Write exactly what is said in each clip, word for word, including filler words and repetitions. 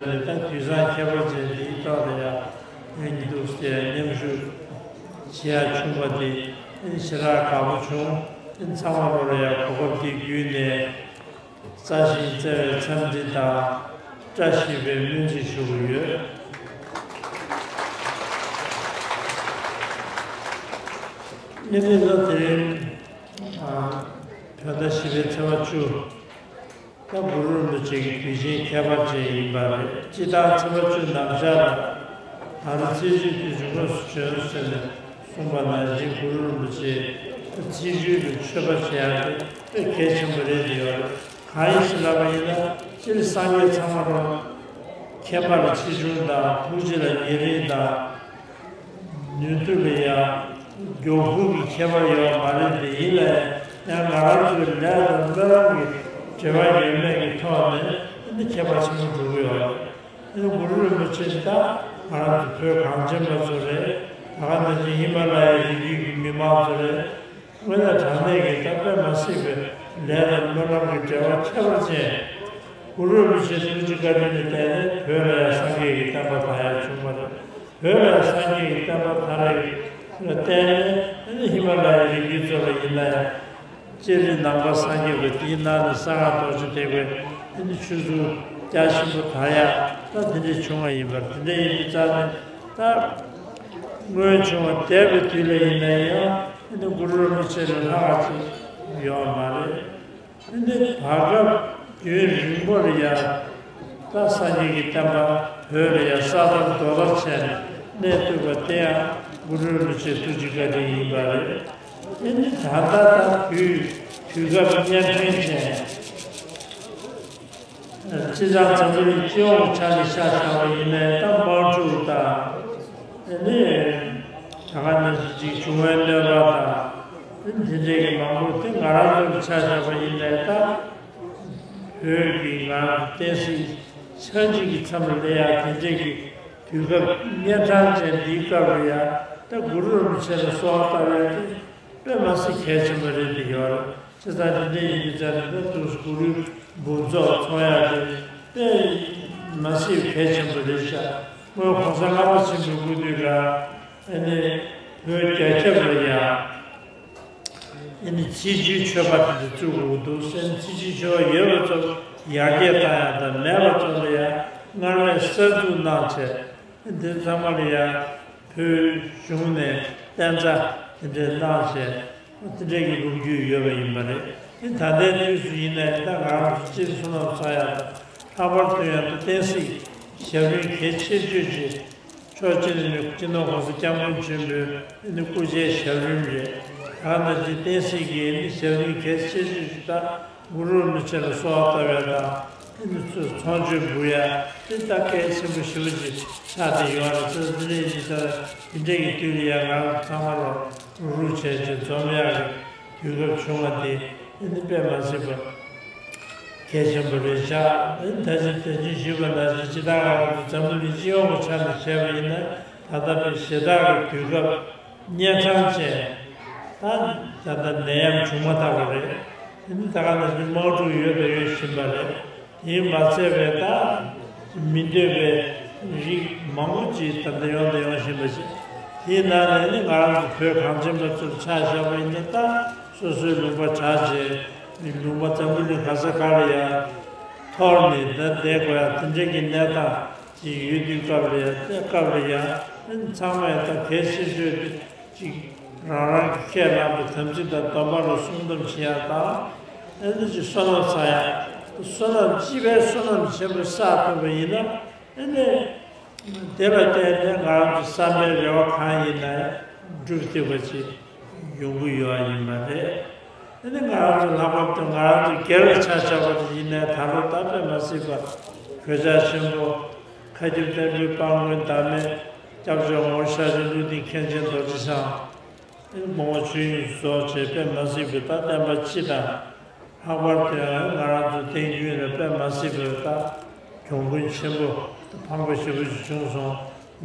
ནས་ད་དུས་བཟང་ཁྱད་པར་ཅན་འདིའི་ཐོག་ལ་ཡང་ཡིན་འདུག་ཟེར་མཉམ་ཞུགས་བྱེད་ཡ་བྱུང་བ་དེ་ཞེ་དྲག་དགའ་པོ་བྱུང་། ཚང་མ་ལོ་ལ་ཡང་གོ་སྐབས་འདི་བརྒྱུད་ནས་སྲ་ཞིང་བརྩེ་བའི་འཚམས་འདྲི་དང་བཀྲ་ཤིས་པའི་སྨོན་ཚིག་ཞུ་གི་ཡོད། ཨ་ནི་ལོ་དེ་རིང་བོད་ཟླ་བཞི་པའི་ཚེས་པ་བཅུ། ད་གུ་རུ་རིན་པོ་ཆེ་གི་དུས་ཆེན་ཁྱད་པར་ཅན་ཡིན་པ་རེད། སྤྱིར་བཏང་ཚེས་པ་བཅུ་ནམ་ཞག་ལ་ང་རང་ཚེས་བཅུའི་དུས་སུ་དངོས་སུ་བྱོན་ཟེར་ནས་གསུངས་པ་ནང་བཞིན་གུ་རུ་རིན་པོ་ཆེ་ཚེས་བཅུའི་ལ་མཆོད་པ་བྱེད་ཡག་དེ་དཔེ་གལ་ཆེན་པོ་རེད་ཡོད་རེད། གང་ཡིན་ཞེས་ལབ་པ་ཡིན་ན། སྤྱིར་སངས་རྒྱས་ཚང་མ་རང་མཁྱེན་པ་ལ་ཆེ་ཆུང་དང་ཐུགས་རྗེ་ལ་ཉེ་རིང་དང་། ནུས་མཐུ་ལ་ཡང་མགྱོགས་ཕུགས་ཀྱི་ཁྱད་པར་ཡོད་མ་རེད་དེ། ཡིན་ལ་ཡང་ང་རང་ཚོའི་ལས་དང་སྨོན་ལམ་གྱི་འབྲེལ་བ་ཡོད་མེད་ཀྱི་ཐོག་ནས་འདི་ཁྱད་པར་ཆེན་པོ་འགྲོ་གི་ཡོད་རེད། འདི་གུ་རུ་རིན་པོ་ཆེ་ད་ང་རང་ཚོ་བོད་གངས་ཅན་པ་ཚོ་རེད། ད་ག་ནང་བཞིན་ཧི་མ་ལ་ཡའི་རི་རྒྱུད་ཀྱི་མི་མང་ཚོ་རེད། དངོས་གནས་དྲང་གནས་ཀྱི་ད་དཔེ་མ་སྲིད་པའི་ལས་དང་སྨོན་ལམ་གྱི་འབྲེལ་བ་ཁྱད་པར་ཅན། གུ་རུ་རིན་པོ་ཆེའི་ཐུགས་རྗེ་བཀའ་དྲིན་ལ་བརྟེན་ནས་བོད་ལ་ཡང་སངས་རྒྱས་ཀྱི་བསྟན་པ་དར་ཡག་བྱུང་བ་རེད། བོད་ལ་ཡང་སངས་རྒྱས་ཀྱི་བསྟན་པ་དར་ཡག་ལ་བརྟེན་ནས་ཨ་ནི་ཧི་མ་ལ་ཡའི་རི་རྒྱུད་ཚོ་ལ་ཡིན་ན་ཡང་། སྤྱིར་ནང་པ་སངས་རྒྱས་པ་དེའི་ནང་ནས་གསང་སྔགས་རྡོ་རྗེ་ཐེག་པའི་ཨ་ནི་ཆོས་ཚུལ་རྒྱ་ཆེན་པོ་དར་ཡག་ད་དེ་འདྲས་བྱུང་བ་ཡིན་པར། དེ་འདྲས་ཡིན་དུས་ཙང་ནས་ད་སྔོན་བྱུང་བ་འདས་པའི་དུས་ལ་ཡིན་ན་ཡང་ཨ་ནི་གུ་རུ་རིན་པོ་ཆེ་ལས་ལྷག་པ་ཅིག་ཡོད་མ་རེད། འདི་བར་སྐབས་རྒྱུན་རིང་པོ་ལ་ཡང་ད་སངས་རྒྱས་ཀྱི་བསྟན་པ་བོད་ལ་ཡང་ས་དར་རྡོ་དར་བྱས་ནས་གནས་ཐུབ་པ་དེ་ཡང་གུ་རུ་རིན་པོ་ཆེའི་ཐུགས་རྗེ་བཀའ་དྲིན་ཡིན་པ་རེད། འདི་ད་ལྟ་ད་དུས་དུས་སྐབས་གཉན་འཕྲང་ཅན། སྤྱིར་བཏང་འཛམ་བུ་གླིང་སྤྱི་ཡོངས་ཀྱི་ཆ་ནས་ཆ་བཞག་པ་ཡིན་ནའི་ད་དམག་འཁྲུག་དང་། ཨ་ནི་ད་ག་ནང་བཞིན་ཅིག་འབྱུང་བའི་གནོད་པ་དང་། དེ་འདྲའི་གི་མང་པོ་དེ་ང་རང་ཚོ་ལ་ཆ་བཞག་པ་ཡིན་ནའི་ད། བོད་ཀྱི་ང་རང་ཚོ་བསྟན་སྲིད་ཆགས་འཇིག་གི་མཚམས་ལ་སླེབས་ཡག་དེ་འདྲའི་གི་དུས་སྐབས་གཉན་འཕྲང་ཅན་འདིའི་སྐབས་ལ་ཡང་ད་གུ་རུ་རིན་པོ་ཆེ་ལ་གསོལ་བ་བཏབ་ཡག་དེ་དཔེ་མ་སྲིད་གལ་ཆེན་པོ་རེད་དེ་ཡོད་རེད། བྱས་ཙང་དེ་འདྲ་ཡིན་དུས་ཙང་ནས་ད་དུས་སུ་གུ་རུའི་འབུམ་ཚོགས་ཚོགས་ཡག་དེ་དཔེ་མ་སྲིད་གལ་ཆེན་པོ་རེད་ཤག་སྔོན་གོང་ས་ལྔ་པ་ཆེན་པོའི་སྐུ་དུས་ལ་ཨ་ནི་བོད་རྒྱ་ཁྱབ་ལ་ཡང་ཨ་ནི་ཚེས་བཅུའི་མཆོད་པ་དེ་འདྲ་བཙུགས་དགོས་འདུག་ཟེར། ཚེས་བཅུའི་མཆོད་པ་ཡོད་པ་ཚོ་ཡར་རྒྱས་བཏང་ཡག་དང་མེད་པ་ཚོ་ལ་ཡང་སྔར་མེད་གསར་འཛུགས་གནང་བྱས། འདི་ཚང་མ་ལ་ཡང་བོད་གཞུང་ནས་བརྟན་རྩ་དེ་འདྲའི་གནང་བྱས། དེ་འདྲའི་གི་ལོ་རྒྱུས་ཡོད་པ་ཡིན་པ་རེད། དེ་ད་ལྟའི་དུས་སུ་ཡིན་ནའི་ད་ང་རང་ཚོ་སྤྱིར་བསོད་ནམས་བསགས་ཡག་དང་། ལྷག་པར་དུ་ཡང་ད་བསྟན་སྲིད་ཞབས་རིམ་གལ་ཆེ་ཤོས་ཅིག་ཕྱོགས་གཅིག་ནས་ནི་སྤྱི་ནོར་༸གོང་ས་༸སྐྱབས་མགོན་ཆེན་པོའི་ནི་སྐུ་ཕྱྭའི་ཞབས་རིམ་རེད། ད་ནང་བཞིན་བསྟན་སྲིད་ཀྱི་ནི་ཞབས་རིམ་གལ་ཆེ་ཤོས་ཅིག་ད་གུ་རུ་རིན་པོ་ཆེ་ལ་གསོལ་བ་བཏབ་ཡག་དང་། ཨ་ནི་ཚོ་ཚོགས་མཆོད་འབུལ་ཡག་དེ་ད་གལ་ཆེན་པོ་ཞེ་པོ་ཅིག་ཆགས་བསྡད་ཡོད་རེད། ཚོ་འདི་འདྲའི་ཡིན་དུས་ད་འདི་འདྲའི་གི་དུས་ལ་ཡང་ང་རང་ཚང་མ་ལ་རུབ་རུབ་བྱས་བྱས་འཛོམས་ཡག་གི་དུས་སྐབས་བྱུང་བ་དེ་ཨ་ནི་དཔེ་མ་སྲིད་པ་གལ་ཆེན་པོ་རེད་ཤག་ཨ་ནི་ད་ཅི་ད་ཅི་ཞུས་པ་ནང་བཞིན་སྤྱིར་བཏང་ང་རང་ཚོ་འཛམ་བུ་གླིང་སྤྱི་ཡོངས་ཀྱི་ཆ་ནས་བྱས་པ་ཡིན་ན། ད་ལྟ་བའི་ཞེ་དྲག་གི་དུས་སྐབས་གཉན་འཕྲང་ཅན། ད་ད་ལྟ་ནད་ཡམས་བྱུང་མ་ཐག་པ་རེད། དེ་ནི་ད་ག་ནང་བཞིན་དམག་འཁྲུག་ཡོད་དང་ཡོད་བཞིན་པ་རེད། དེས་མ་ཚད་པའི་ད་མི་འདོད་པའི་རིགས་མང་པོ་ཅིག་ད་ལྟ་ཡོང་དང་ཡོང་བཞིན་པ་ཞིག་དེའི་ནང་ནས་ནི་ང་རང་ཚོ་བོད་གངས་ཅན་པ་ཚོར་ཆ་བཞག་པ་ཡིན་ན། ད་སོ་སོའི་ལུང་པ་དྲག་བྱས་ལུང་པ་འཛམ་བུ་གླིང་ག་ས་ག་ལ་ཡང་འཐོར་ནས་ད་བསྡད་དགོས་ཡག་དེ་འདྲའི་གི་གནས་སྟངས་ཅིག་ཡོད་དུས་སྐབས་ལ་ཡང་། དེ་སྐབས་ལ་ཡང་ཚང་མས་ད་གལ་ཆེ་ཤོས་དེ་ཅིག་རང་རང་གི་ཁས་བླངས་པའི་དམ་ཚིག་དང་སྡོམ་པ་ལ་སྲུང་སྡོམ་བྱེད་ཡག་དང་། ཨ་ནི་ཅིག་བསོད་ནམས་བསགས་ཡག་བསོད་ནམས་སྤྱི་པའི་བསོད་ནམས་ཆེན་པོ་བསགས་ཐུབ་པ་ཡིན་ན། ཨ་ནི་དེ་ལ་བརྟེན་ནས་ང་རང་ཚོ་བསམ་པའི་རེ་བ་གང་ཡིན་ན་འགྲུབ་ཐུབ་པ་ཅིག་ཡོང་གི་ཡོད་པ་ཡིན་པ་རེད། དེ་ནི་ང་རང་ཚོ་ལྷག་པར་དུ་ང་རང་ཚོ་སྒེར་ལ་ཆ་བཞག་པ་ཡིན་ནའི་ད་ལོ་ད་དཔེ་མ་སྲིད་པ་གོད་ཆག་ཆེན་པོ། མཁའ་ཁྱབ་བརྟན་པའི་དཔལ་མགོན་བདག་མེད་སྐྱབས་མཆོག་ངོ་བོ་ཤཱཀྱ་ཀླུ་ལྡིང་མཁན་ཆེན་རྡོ་རྗེ་འཆང་། དགོངས་པ་ཆོས་དབྱིངས་སུ་རྫོགས་བྱས་དཔེ་མ་སྲིད་པའི་ད་བསྟན་པ་སྤྱི་དང་། ལྷག་པར་དུ་ཡང་ང་རང་ཚོ་བསྟན་རྒྱུན་ལ་དཔེ་མ་སྲིད་པའི་ད་གྱོང་གུན་ཆེན་པོ་ཕངས་པོ་ཞེ་པོ་ཞིག་བྱུང་སོང་།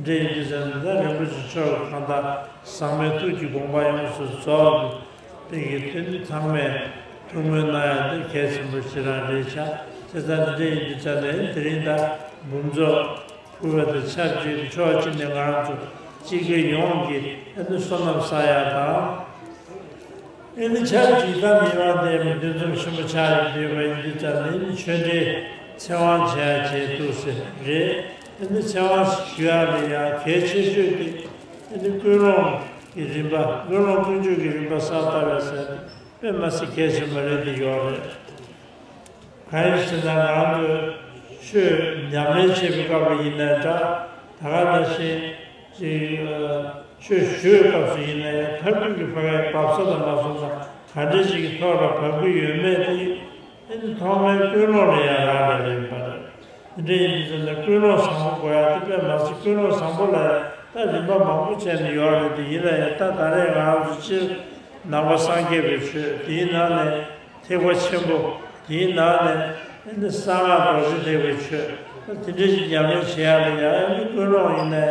འདྲེ་ཡིན་དུས་ཙམ་ད་རིན་པོ་ཆེ་མཆོག་གི་གང་ལྟར་ཟག་མེད་ཐུགས་ཀྱི་དགོངས་པ་ཡོངས་སུ་རྫོགས་པའི་གི་དོན་ཚང་མས་ཐུགས་སྨོན་གནང་ཡག་འདི་གལ་ཆེན་པོ་ཞེ་དྲག་རེད་ཤག་བྱས་ཙང་འདྲེ་ཡིན་དུས་ཙམ་ནས་དེ་རིང་ད་ འབུམ་ཚོགས་ཕུལ་བ་དང་ཆབས་ཅིག་ཕྱོགས་གཅིག་ནས་ང་རང་ཚོ་སྤྱི་སྒེར་ཡོངས་ཀྱི་ཨ་ནི་བསོད་ནམས་བསགས་ཡ་དང་། ཨ་ནི་ཆབས་ཅིག་ད་མི་མང་དེ་མི་འདུ་འཛོམས་ཆེན་པོ་ཆགས་ཡོད་པ་ཡིན་དུས་ཙམ་ནས་ཨ་ནི་ཆོས་འབྲེལ་ཚེ་དབང་བྱས་བྱས་འདུག་ཟེར་རེད། ཨ་ནི་ཚེ་དབང་ཞུ་ཡ་ལ་ཡང་གལ་ཆེ་ཤོས་དེ་ཨ་ནི་ཀུན་སློང་གི་རིམ་པ། ཀུན་སློང་ཀུན་སྤྱོད་ཀྱི་རིམ་པ་གསལ་བཏབ་པ་ཟེར་དེ་དཔེ་མ་སྲིད་གལ་ཆེན་པོ་རེད་དེ་ཡོད་རེད། གང་ཡིན་ཟེར་ན་ང་རང་ཚོས་ཆོས་ཉམས་ལེན་བྱེད་པའི་སྐབས་ལ་ཡིན་ནའི་འདྲ། ད་ག་ནང་བཞིན་ཅིག་ཆོས་ཞུ་བའི་སྐབས་སུ་ཡིན་ནའི་མཐར་ཐུག་གི་ཕ་གའི་བབས་ས་དང་མ་སོང་ན་ག་འདྲ་ཞིག་གི་ཐོག་ལ་བབས་ཀྱི་ཡོད་མེད་དེ་ཨ་ནི་ཐོག་མའི་ཀུན་སློང་ལ་ཡང་རག་ལས་པ་ཡིན་པ་རེད། དེ་འདྲ་ཡིན་དུས་ཙམ་ནས་ཀུན་སློང་བཟང་པོ་དགོས་ཡ་དེ་དཔེ་མ་སྲིད། ཀུན་སློང་བཟང་པོ་ལ་ཡང་ད་རིམ་པ་མང་པོ་བྱས་ནས་ཡོད་རེད་དེ། ཡིན་ན་ཡང་ད་ད་རེས་ང་རང་ཚོ་སྤྱིར་ནང་པ་སངས་རྒྱས་པའི་ཆོས་དེའི་ནང་ནས་ཐེག་པ་ཆེན་པོ། དེའི་ནང་ནས་ཨ་ནི་གསང་སྔགས་རྡོ་རྗེ་ཐེག་པའི་ཆོས། དེ་འདྲ་ཞིག་ཉམས་ལེན་བྱེད་ཡག་ལ་ཡང་ཨ་ནི་ཀུན་སློང་ཡིན་ནའི་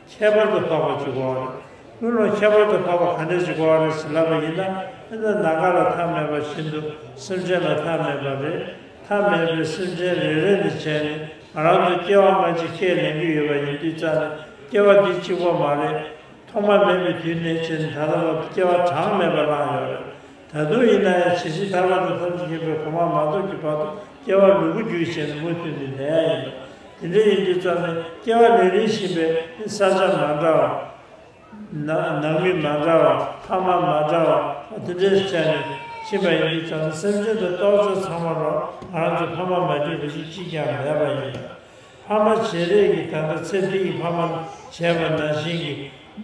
ཁྱད་པར་དུ་འཕགས་པ་ཅིག་དགོས་པ་རེད། ཀུན་སློང་ཁྱད་པར་དུ་འཕགས་པ་ག་འདྲ་ཞིག་དགོས་པ་རེད་ཟེར་ལབ་པ་ཡིན་ན། ཨ་ནི་ནམ་མཁའ་ལ་མཐའ་མེད་པ་བཞིན་དུ་སེམས་ཅན་ལ་མཐའ་མེད་པ་རེད། མཐའ་མེད་པའི་སེམས་ཅན་རེ་རེ་ནས་བྱས་ནས་ང་རང་ཚོ་སྐྱེ་བ་སྔ་ཕྱི་ཁས་ལེན་གྱི་ཡོད་པ་ཡིན་དུས་ཙང་ནས་སྐྱེ་བ་འདི་གཅིག་པོ་མ་རེད། ཐོག་མ་མེད་པའི་དུས་ནས་བྱས་ནས་ད་ལྟ་བར་དུ་སྐྱེ་བ་གྲངས་མེད་པ་བླངས་ཡོད་རེད། ད་དུང་ཡིན་ན་ཡང་ཇི་སྲིད་ཐར་པ་དང་ཐམས་ཅད་མཁྱེན་པའི་གོ་འཕང་མ་ཐོབ་ཀྱི་བར་དུ་སྐྱེ་བ་ལུས་པོ་རྒྱུད་བྱས་ནས་མུ་མཐུད་ནས་གནས་ཡ་ཡིན་པ། དེ་འདྲ་ཡིན་དུས་ཙང་ནས་སྐྱེ་བ་ལེན་རིན་བཞིན་པའི་ས་ཆ་མ་འདྲ་བ། ནང་མི་མ་འདྲ་བ། ཕ་མ་མ་འདྲ་བ། དེ་འདྲའི་ཆ་ནས་ཕྱིན་པ་ཡིན་དུས་ཙམ་ནས་སེམས་ཅན་དང་རྟོག་དཔྱོད་ཚང་མ་ལ་ང་རང་ཚོ་ཕ་མ་མ་གྱུར་པ་ཞིག་གཅིག་ཀྱང་མེད་པ་ཡིན། ཕ་མ་བྱེད་རེས་ཀྱི་ད་ལྟ་ཚེ་འདི་ཡི་ཕ་མ་བྱས་པ་ནང་བཞིན་གྱི་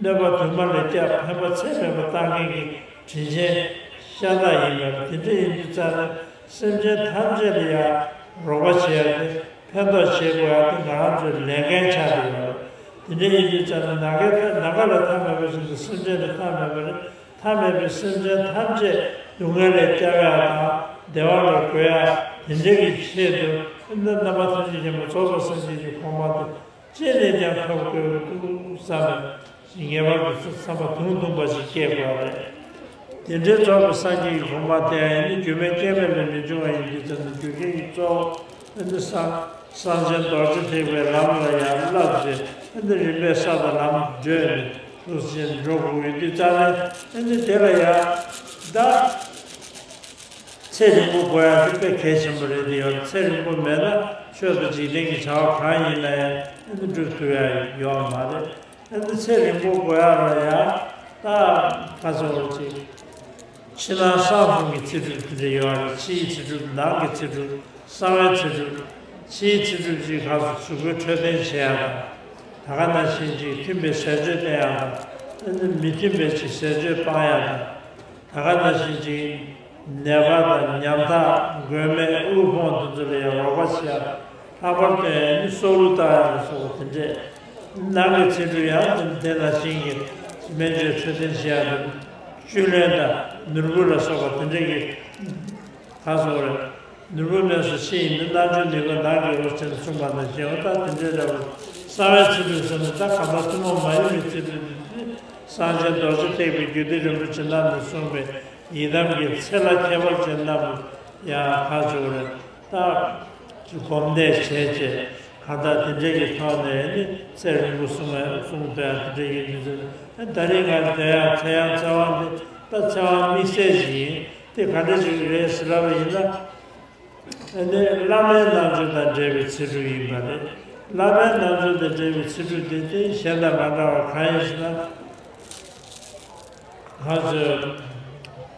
གནོད་པ་དུ་མ་ལ་བསྐྱབས། ཕན་པ་ཚད་མེད་པ་བཏང་མཁན་གྱི་དྲིན་ཆེན་ཤ་སྟག་ཡིན་པ་རེད། དེ་འདྲ་ཡིན་དུས་ཙམ་ནས་སེམས་ཅན་ཐམས་ཅད་ལ་ཡང་རོགས་པ་བྱེད་ཡ་དེ། ཕན་ཐོགས་བྱེད་དགོས་ཡ་དེ་ང་རང་ཚོའི་ལས་འགན་ཆགས་བསྡད་ཡོད་རེད། དེ་འདྲ་ཡིན་དུས་ཙམ་ནས་ནམ་མཁའི་མཐའ། ནམ་མཁའ་ལ་མཐའ་མེད་པ་བཞིན་དུ་སེམས་ཅན་ལ་མཐའ་མེད་པ་རེད། མཐའ་མེད་པའི་སེམས་ཅན་ཐམས་ཅད་སྡུག་བསྔལ་ལས་སྐྱོབ་ཡ་དང་བདེ་བ་ལ་འགོད་ཡ། དེ་འདྲ་གི་ཆེད་དུ་རྣམ་པ་ཐམས་ཅད་མཁྱེན་པ་རྫོགས་པའི་སངས་རྒྱས་ཀྱི་གོ་འཕང་དེ་ཅི་ནས་ཀྱང་ཐོབ་དགོས་འདུག་བསམ་པའི་ངེས་པ་གི་བསམ་པ་དུང་དུང་པ་ཞིག་སྐྱེ་དགོས་པ་རེད། དེ་འདྲའི་རྫོགས་པའི་སངས་རྒྱས་ཀྱི་གོ་འཕང་དེ་ཡང་ནི་རྒྱུ་མེད་རྐྱེན་མེད་ལས་མི་འབྱུང་བ་ཡིན་དུས་ཙམ་ནས་རྒྱུ་རྐྱེན་གྱི་གཙོ་བོ་ཨ་ནི་སངས་སངས་ཆེན་རྡོ་རྗེ་ཐེག་པའི་ལམ་ལ་ཡང་བསླབ་སྟེ། ཨ་ནི་རིམ་པས་ས་དང་ལམ་བགྲོད་ནས་འདུག་སེ་འགྲོ་དགོས་ཡོད་དུས་ཙམ་ནས། ཨ་ནི་དེ་ལ་ཡང་ད་ཚེ་རིང་པོ་དགོས་ཡ་དེ་དཔེ་གལ་ཆེན་པོ་རེད་དེ་ཡོད། ཚེ་རིང་པོ་མེད་ན་ཆོས་དང་འཇིག་རྟེན་གྱི་བྱ་བ་གང་ཡིན་ན་ཡང་ཨ་ནི་འགྲུབ་ཐུབ་ཡ་ཡོད་མ་རེད། ཨ་ནི་ཚེ་རིང་པོ་དགོས་ཡ་ལ་ཡང་ད་ཁ་སོ་ཅིག་ཕྱི་ནང་གསང་གསུམ་གྱི་ཚེ་སྒྲུབ་དེ་འདྲ་ཡོད་རེད། ཕྱིའི་ཚེ་སྒྲུབ། ནང་གི་ཚེ་སྒྲུབ། གསང་བའི་ཚེ་སྒྲུབ། ཕྱིའི་ཚེ་སྒྲུབ་ཅིག་ཁ་སོ་གཟུགས་པོའི་འཕྲོད་བསྟེན་བྱེད་ཡ་དང་། ད་ག་ནང་བཞིན་ཅིག་མཐུན་པའི་ཟས་སྤྱོད་བསྟེན་ཡ་དང་། ཨ་ནི་མི་མཐུན་པའི་ཅིག་ཟས་སྤྱོད་སྤང་ཡ་དང་། ད་ག་ནང་བཞིན་ཅིག་ནད་པ་དང་ཉམ་ཐག་མགོན་མེད་དབུལ་ཕོངས་དེ་ཚོ་ལ་ཡང་རོགས་པ་བྱེད་ཡ། ལྷག་པར་དུ་ནི་སྲོག་བླུ་བཏང་ཡ་ལ་སོགས་པ་དེ་འདྲས། ནང་གི་ཚེ་སྒྲུབ་ཡང་དེ་དེ་ནང་བཞིན་གྱི་སྨན་བཅོས་འཕྲོད་བསྟེན་བྱེད་ཡ་དང་། བཅུད་ལེན་དང་ནོར་བུ་ལ་སོགས་པ་དེ་འདྲས་ཀྱི་གང་སོགས་རེད། ནོར་བུ་གནས་སུ་ཕྱི་ཡི་ནི། རྣལ་འབྱོར་ནུས་པ་ནང་གི་འོ་ཞེས་གསུངས་པ་ནང་བཞིན། འོ་ད་དེ་འདྲའི་འདྲ་བོ་གསང་བའི་ཚེ་སྒྲུབ་ཟེར་ན་ད་གང་ལྟར་ཐུན་མོང་མ་ཡིན་པའི་ཚེ་སྒྲུབ་དེ་སངས་རྒྱས་རྡོ་རྗེ་ཐེག་པའི་རྒྱུད་སྡེ་རིན་པོ་ཆེ་རྣམས་ནས་གསུངས་པའི་ཡི་དམ་གྱི་ཚེ་ལ་ཁྱད་པར་ཅན་རྣམས་ཡང་ཁ་ཕྱོགས་རེ་ད་ཅིག་སྒོམ་བཟླས་བྱས་བྱས། གང་ལྟར་དེ་འདྲའི་གི་ཐོག་ནས་ནི་ཚེ་རིང་པོ་སྲུང་བའི་སྲུང་བའི་དེ་འདྲའི་ཡིན་མི་ཚེ་ད་རེས་ང་དེ་ཡང་ཚེ་ཡང་ཚེ་དབང་འདི་ད་ཚེ་དབང་དམིགས་བསལ་ཞིག་ཡིན། དེ་ག་འདྲ་ཞིག་རེད་ཟེར་ལབ་པ་ཡིན་ན། ཨ་ནི་བླ་མའི་རྣལ་འབྱོར་དང་འབྲེལ་བའི་ཚེ་སྒྲུབ་ཡིན་པ་རེད། བླ་མའི་རྣལ་འབྱོར་དང་འབྲེལ་བའི་ཚེ་སྒྲུབ་དེ་དེ་གཞན་དང་མ་འདྲ་བ་གང་ཡིན་ཞེ་ན། ང་ཚོས་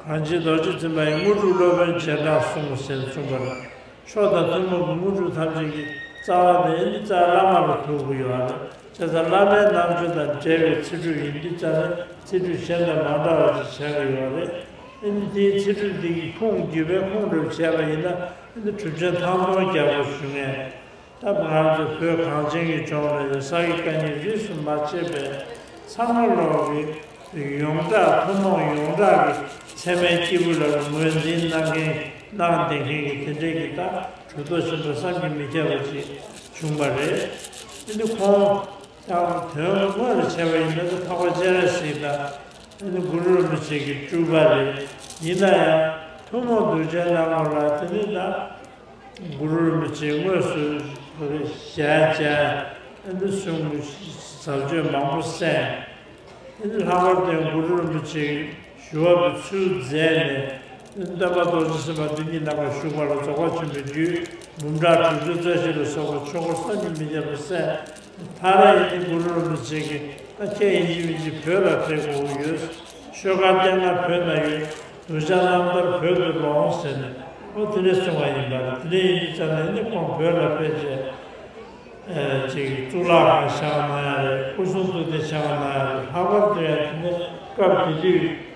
གང་ཅི་རྡོ་རྗེ་འཛིན་པ་ཡི་དངོས་གྲུབ་སློབ་དཔོན་བྱེ་བྲག་གསུངས་ཟེར་གསུངས་པ་རེད། མཆོག་དང་ཐུན་མོང་གི་དངོས་གྲུབ་ཐམས་ཅད་ཀྱི་རྩ་བ་དེ་ནི་རྩ་བླ་མ་ལ་ཐུག་གི་ཡོད་རེད། བྱས་ཙང་བླ་མའི་རྣལ་འབྱོར་དང་འབྲེལ་བའི་ཚེ་སྒྲུབ་ཡིན་དུས་ཙང་ནས་ཚེ་སྒྲུབ་གཞན་དང་མ་འདྲ་བ་ཞིག་བྱ་གི་ཡོད་རེད། ཨ་ནི་དེའི་ཚེ་སྒྲུབ་འདི་གི་ཁུངས་བརྒྱུད་པའི་ཁུངས་སྒྲུབ་བྱས་པ་ཡིན་ན། ཨ་ནི་གྲུབ་ཆེན་ཐང་སྟོང་རྒྱལ་པོ་ཞུ་མཁན། ད་ང་ཚོ་བོད་གངས་ཅན་གྱི་ལྗོངས་ལ་ཡང་ས་དགེ་བཀའ་རྙིང་རིས་སུ་མ་ཆད་པའི་ཚང་མ་ལོག་གི་ཡོངས་གྲགས། ཐུན་མོང་ཡོངས་གྲགས་ཀྱི་ཚད་མའི་སྐྱེས་བུ་ལ་ངོས་འཛིན་གནང་མཁན་གནང་བསྡད་མཁན་གྱི་དེ་འདྲའི་གི་ད་གྲུབ་ཐོབ་ཆེན་པོ་བསམ་གྱིས་མི་ཁྱབ་པ་ཅིག་བྱུང་བ་རེད། ཨ་ནི་ཁོང་ཡང་དོན་དངོས་ལ་བྱས་པ་ཡིན་ན་ད་འཕགས་པ་སྤྱན་རས་གཟིགས་དང་ཨ་ནི་གུ་རུ་རིན་པོ་ཆེ་གི་སྤྲུལ་པ་རེད། ཡིན་ན་ཡང་ཐུན་མོང་གདུལ་བྱའི་སྣང་ངོ་ལ་དེ་ནི་ད་གུ་རུ་རིན་པོ་ཆེ་དངོས་སུ་ ཞལ་མཇལ། ཨ་ནི་གསུང་ཟབ་ཆོས་མང་པོ་གསན། ཨ་ནི་ལྷག་པར་དུ་གུ་རུ་རིན་པོ་ཆེ་ཞུ་བ་པའི་ཚུལ་མཛད་ནས། སྟོན་པ་རྡོ་རྗེ་སེམས་དཔའ་དེ་ཉིད་རྣམ་པར་བཞུགས་པ་ལ་རྫོགས་པ་ཆེན་པོའི་རྒྱུད་འབུམ་ཕྲག་དྲུག་ཅུ་རྩ་བཞི་ལ་སོགས་པ་ཆོས་འཁོར་བསམ་གྱིས་མི་ཁྱབ་པ་གསན། མཐར་ཡིན་ནི་གུ་རུ་རིན་པོ་ཆེ་གིས་ད་ཁྱེད་ཡིན་གཅིག་མིན་གཅིག་བོད་ལ་ཕེབས་དགོས་ཀྱི་ཡོད། ཆོས་སྒར་སྟེང་ན་བོད་ན་ཡོད། གདུལ་བྱ་རྣམ་ཐར་བོད་དུ་ལོངས་ཟེར་ནས་ཨོ་དེ་འདྲས་གསུངས་པ་ཡིན་པ་རེད། དེ་འདྲས་ཡིན་དུས་ཙམ་ནས་ནི་ཁོང་བོད་ལ་ཕེབས་རྗེས་ཨེ་ཅིག་གཙུག་ལག་ཁང་བཞེངས་གནང་ཡ་རེད། སྐུ་གསུང་ཐུགས་རྟེན་བཞེངས་གནང་ཡ་རེད། ལྷག་པར་དུ་ཡང་དེ་ནས་སྐབས་དེ་དུས་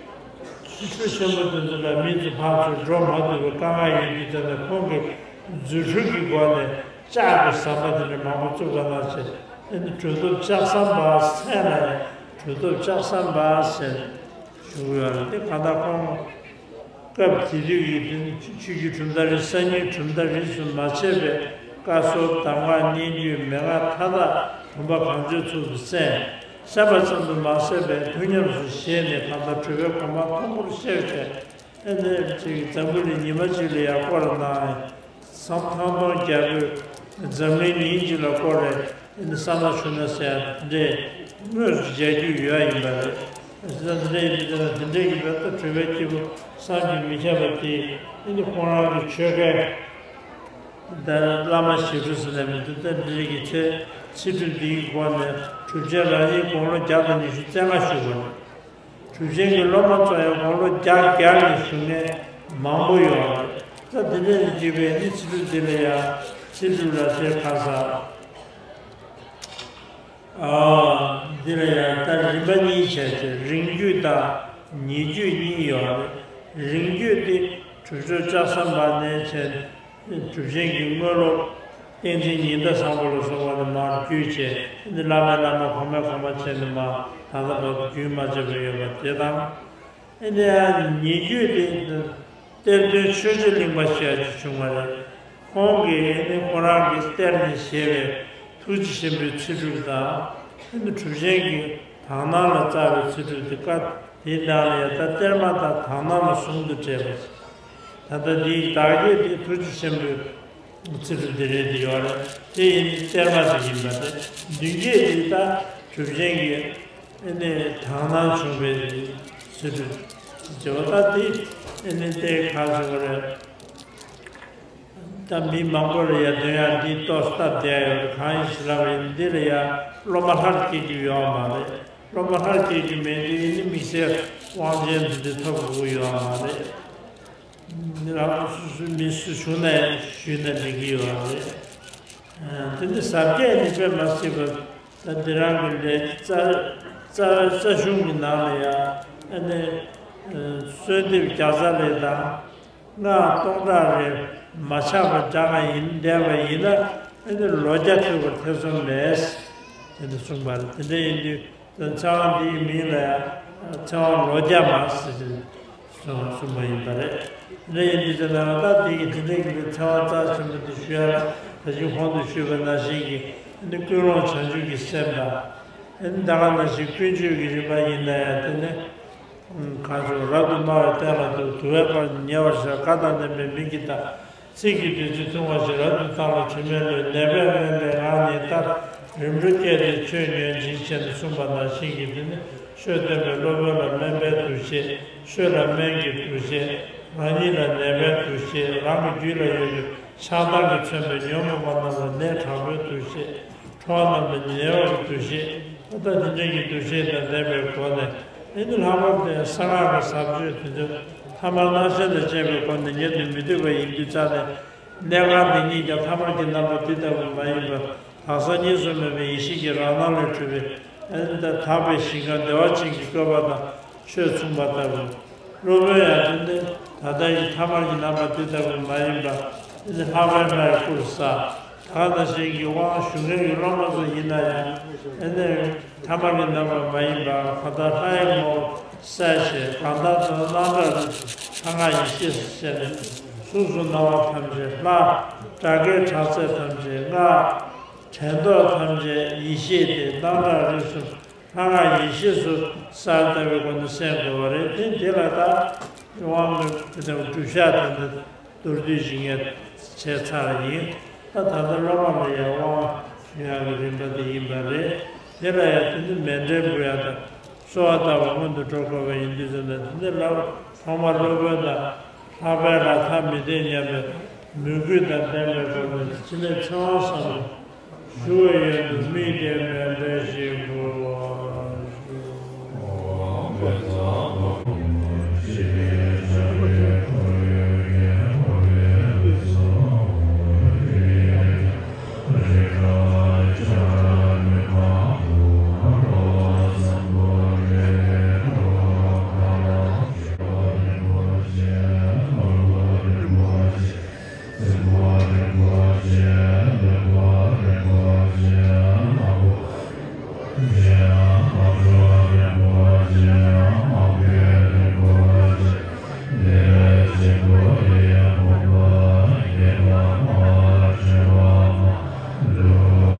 ཆུ་ཤུགས་ཆེན་པོ་དེ་ཚོ་ལ་མི་ཚོ་ཕར་ཚུར་འགྲོ་མ་ཐུབ་པའི་དཀའ་ངལ་ཡོད་དུས་ཙམ་ནས་ཁོང་གིས་རྫུ་འཕྲུལ་གྱི་སྒོ་ནས་ལྕགས་ཀྱི་ཟམ་པ་དེ་འདྲ་མང་པོ་བཙུགས་པ་ནང་བཞིན་ཨེ་ནི་གྲུབ་ཐོབ་ལྕགས་ཟམ་པ་མཚན་ལ་ཡང་གྲུབ་ཐོབ་ལྕགས་ཟམ་པ་ཟེར་ཞུ་གི་ཡོད་རེད། དེ་གང་ལྟར་ཁོང་སྐབས་དེ་དུས་ཀྱི་དེ་ནི་ཆོས་བརྒྱུད་གྲུབ་མཐའ་རིས་གསར་རྙིང་གྲུབ་མཐའ་རིས་སུ་མ་ཆད་པའི་བཀའ་སྲོལ་གདམས་ངག་སྙན་བརྒྱུད་མན་ངག་མཐའ་དག་བུམ་པ་གང་བྱོའི་ཚུལ་དུ་གསན། གསན་པ་ཙམ་དུ་མ་ཟད་པའི་ཐུགས་ཉམས་སུ་བཞེས་ནས་གང་ལྟར་གྲུབ་པའི་གོ་འཕང་མཐོན་པོར་གཤེགས་ཏེ། ཨེ་ནས་ཅིག་འཛམ་བུ་གླིང་ཉི་མ་གཅིག་ལ་ཡང་བསྐོར་གནང་། ཟམ་ཐང་སྟོང་རྒྱལ་པོས་འཛམ་གླིང་ཉིན་གཅིག་ལ་བསྐོར་རེ་ཨེ་ནས་ས་ནག་ཆུ་ནག་ཟེར་ཡ་འདྲས་དངོས་སུ་མཇལ་རྒྱུ་ཡོད་ཡིན་པ་རེད། ཨེ་ནས་དེ་འདྲས་ཡིན་དུས་དེ་འདྲས་ཡིན་པའི་ད་གྲུབ་པའི་སྐྱེས་བུ་བསམ་གྱིས་མི་ཁྱབ་པ་དེ་ཨེ་ནས་ཁོང་རང་གི་ཆོས་སྐལ་ད་བླ་མ་ཞི་ཁྲོ་ཟེར་ནས་མི་འདུག་ད་འདི་རིགས་ཀྱི་ཚེ་ཚེ་སྒྲུབ་འདིའི་སྒོ་ནས་གྲུབ་ཆེན་རང་ཉིད་དགུང་ལོ་བརྒྱ་དང་ཉི་ཤུ་རྩ་ལྔ་བཞུགས་པ་རེད། གྲུབ་ཆེན་གྱི་སློབ་མ་ཚོ་ཡང་དགུང་ལོ་བརྒྱ་བརྒྱ་ནས་བཞུགས་མཁན་མང་པོ་ཡོད་རེད། ད་དེ་འདྲ་ཡིན་དུས་པས་ནི་ཚེ་སྒྲུབ་འདི་ལ་ཡང་ཚེ་སྒྲུབ་ལ་དེ་ག་ས་ཨ་འདི་ལ་ཡང་ད་རིམ་པ་གཉིས་བྱས་ཏེ་རིང་བརྒྱུད་དང་ཉེ་བརྒྱུད་གཉིས་ཡོད་རེད། རིང་བརྒྱུད་དེ་གྲུབ་ཆེན་ལྕགས་ཟམ་པ་ནས་བྱས། གྲུབ་ཆེན་གྱི་དངོས་སློབ་བསྟན་འཛིན་ཉི་ཟླ་བཟང་པོ་ལ་སོགས་པ་ནས་མར་བརྒྱུད་བྱས་ཨེ་ནི་བླ་མའི་བླ་མ་གོང་མའི་གོང་མ་བྱས་ནས་མར་ད་ལྟ་བར་དུ་རྒྱུན་མ་ཆད་པར་ཡོད་པ་དེ་དང་། ཨེ་ནི་ཉེ་བརྒྱུད་དེ་གཏེར་སྟོན་ཆོས་རྗེ་གླིང་པ་ཞེས་ཅིག་བྱུང་བ་རེད། ཁོང་གིས་ཨེ་ནི་ཁོ་རང་གི་གཏེར་ནས་བཞེས་པའི་ཐུགས་རྗེ་ཆེན་པོའི་ཚེ་སྒྲུབ་དང་ཨེ་ནི་གྲུབ་ཆེན་གྱི་དག་སྣང་ལ་སྩལ་བའི་ཚེ་སྒྲུབ་དེ་བཀའ་དེའི་ནང་ལ་ཡང་ད་གཏེར་མ་དང་དག་སྣང་ལ་ཟུང་དུ་འབྲེལ་བ། ད་ལྟ་འདིའི་བདག་བསྐྱེད་དེ་ཐུགས་རྗེ་ཆེན་པོའི་ཚེ་སྒྲུབ་འདི་རེད་དེ་ཡོད་རེད། དེ་ཡིན་གཏེར་མ་དེ་ཡིན་པ་རེད། མདུན་བསྐྱེད་དེ་ད་གྲུབ་ཆེན་གྱི་ཨེ་ནས་དག་སྣང་བྱུང་བའི་ཚེ་སྒྲུབ་ཅེས་པ་ད་དེ་ཨེ་ནས་དེ་གང་ཞུ་བ་རེད། ད་མི་མང་པོ་ལ་ཡ་དོན་ཡང་འདི་ཏོག་སྟབས་བདེ་ཡོད་གང་ཡིན་ཞེས་ལབ་པ་ཡིན། འདི་ལ་ཡ་སློབ་མ་ལྷར་སྐྱེ་རྒྱུ་ཡོད་མ་རེད། སློབ་མ་ལྷར་སྐྱེ་རྒྱུ་མེད་དུས་ཨེ་ནི་དམིགས་བསལ་དབང་ཆེན་འདི་འདྲ་ཐོབ་དགོས་ཀྱི་ཡོད་མ་རེད། རང་སོ་སོའི་མི་སུ་བྱུང་ན་ཞུས་ན་འགྲིག་གི་ཡོད་རེད། ཨ་དེ་ནི་ཟབ་རྒྱས་ནི་དཔེ་མ་སྲིད་པ་ད་འདི་རང་གི་ལས་རྩ་རྩ་རྩ་གཞུང་གི་ནང་ལ་ཡང་ཨ་ནི་ཨ་གསོལ་འདེབས་བརྒྱ་རྩ་ལས་དང་སྔགས་སྟོང་ཕྲག་རེ་མ་ཆག་པར་བགྲང་བ་ཡིན་བསྡད་པ་ཡིན་ན་ཨ་ནི་ལོ་བརྒྱ་ཐུབ་པར་ཐེ་ཚོམ་མེད། དེ་འདྲ་གསུངས་པ་རེད། དེ་འདྲ་ཡིན་དུས། ད་ཚེ་དབང་འདིའི་མིང་ལ་ཡང་ཚེ་དབང་ལོ་བརྒྱ་མ་ཟེར་ཏེ་གསུངས་པ་ཡིན་པ་རེད། དེ་འདྲ་ཡིན་དུས་ད་ནང་ད་དེ་གི་དེ་འདྲ་གི་ཚེ་དབང་རྩ་ཆེན་པོ་དེ་ཞུ་ཡ་ལ་ད་ཅི་གོང་དུ་ཞུས་པ་ནང་བཞིན་གྱི་ནི་ཀུན་སློང་བྱང་ཆུབ་ཀྱི་སེམས་དང་ནི་ད་ག་ནང་བཞིན་ཀུན་སྤྱོད་ཀྱི་རིམ་པ་ཡིན་ན་ཡང་དེ་ནི་གང་བྱུང་རབ་ཏུ་སྨྲ་བའི་སྟན་ལ་འདུག། དུ་བའི་བར་ཉེ་བར་བཞག། བཀའ་དང་ལྡན་པའི་མིག་གིས་ལྟ། ཚིག་གི་བདུད་རྩི་འཐུང་བ་ཞིག། རབ་ཏུ་བཏང་ལ་དྲི་མས་གློད། ནད་པས་སྨན་པའི་ངག་ཉིད་ལྟར། རིམ་གྲོ་བསྐྱེད་དེ་ཆོས་ཉོན་ཅིག་བྱས་ནས་གསུངས་པ་ནང་བཞིན་གྱི་དེ་ནི་ཆོས་སྟོན་པའི་སློབ་དཔོན་ལ་སྨན་པའི་འདུ་ཤེས། ཆོས་ལ་སྨན་གྱི་འདུ་ཤེས། རང་ཉིད་ལ་ནད་པའི་འདུ་ཤེས། རང་གི་རྒྱུད་ལ་ཡོད་པའི་ཆགས་སྡང་གིས་མཚོན་པའི་ཉོན་མོངས་པ་རྣམས་ལ་ནད་དྲག་པོའི་འདུ་ཤེས། ཁྲོ་བ་རྣམས་ལ་ཉེ་བར་གྱི་འདུ་ཤེས། ད་ལྟ་དེ་འདྲ་གི་འདུ་ཤེས་དང་ལྡན་པའི་སྒོ་ནས་ཨེ་ནི་ལྷག་པར་དུ་གསང་སྔགས་ཀྱི་ཟབ་ཆོས་དེ་ཚོ་ཐ་མལ་རྣམ་ཤེས་དང་བཅས་པའི་སྒོ་ནས་ཉན་དུ་མི་བཏུབ་པ་ཡིན་དུས་ཙང་ནས་གནས་ཁང་འདི་ཉིད་ཀྱང་ཐ་མལ་གྱི་རྣམ་པ་འདི་ལྟ་བུ་མ་ཡིན་པ་དག་ས་གཉིས་སུ་མེད་པའི་ཡེ་ཤེས་ཀྱི་རང་སྣང་ལས་གྲུབ་པའི་ཨེ་ནི་ད་དག་པའི་ཞིང་ཁམས་བདེ་བ་ཅན་གྱི་བཀོད་པ་དང་། ཆོས་མཚུངས་པ་ལྟ་བུ། སློབ་དཔོན་ཡང་དེ་ནི་ད་ལྟ་ཡི་ཐ་མལ་གྱི་རྣམ་པ་དེ་ལྟ་བུ་མ་ཡིན་པ། དེ་ནི་ལྷག་པའི་སྨྲ་བའི་སྐུར་གསལ། ད་ག་ནང་བཞིན་གྱི་དབང་ཞུ་མཁན་གྱི་སློབ་མ་ཚོ་ཡིན་ན་ཡང་། དེ་ནི་ཐ་མལ་གྱི་རྣམ་པ་མ་ཡིན་པ་གང་ལྟར་ལྷ་ཡི་ངོ་བོར་གསལ་ཞིང་། གང་ལྟར་དོན་སྣང་གྲགས་རིགས་སུ་ལྷ་སྔགས་ཡེ་ཤེས་སུ་བཤད་ནས། གཟུགས་སུ་སྣང་བ་ཐམས་ཅད་ལྷ། སྒྲ་སྐད་གྲགས་ཚད་ཐམས་ཅད་སྔགས། དྲན་རྟོག་ཐམས་ཅད་ཡེ་ཤེས་ཏེ། སྣང་གྲགས་རིགས་གསུམ་ལྷ་སྔགས་ཡེ་ཤེས་སུ་གསལ་ལྟ་བུའི་སྒོ་ནས་གསན་དགོས་པ་རེད། དེ་འདི་ལ་ད་དབང་གི་དེ་ལྟ་བུ་བསྒྲུབ་བྱ་དེ་འདི་མདོར་བསྡུས་ཤིག་ངས་བྱས་ཚར་བ་ཡིན། ད་ད་ལྟ་སློབ་མ་ལ་ཡང་དབང་ཡག་གི་རིམ་པ་དེ་ཡིན་པ་རེད། དེ་ལ་ཡང་དེ་ནི་མཎྜལ་འབུལ་ཡག་དང་གསོལ་བ་བཏབ་པ་སྔོན་དུ་འགྲོ་དགོས་པ་ཡིན་དུས་ཙམ་ན། དེ་ནི་ལ་ཐོག་མར་སློབ་དཔོན་དང་ལྷག་པའི་ལ་ཐ་མི་དད་སྙམ་པའི་མོས་གུས་དང་ལྡན་པའི་སྒོ་ནས་ཕྱི་ནས་ཚེ་དབང་བསམ་ཞུ་བའི་ཡོན་དུ་དམིགས་ཏེ་མཎྜལ་ཞིག་འབུལ་བར་ཞུ།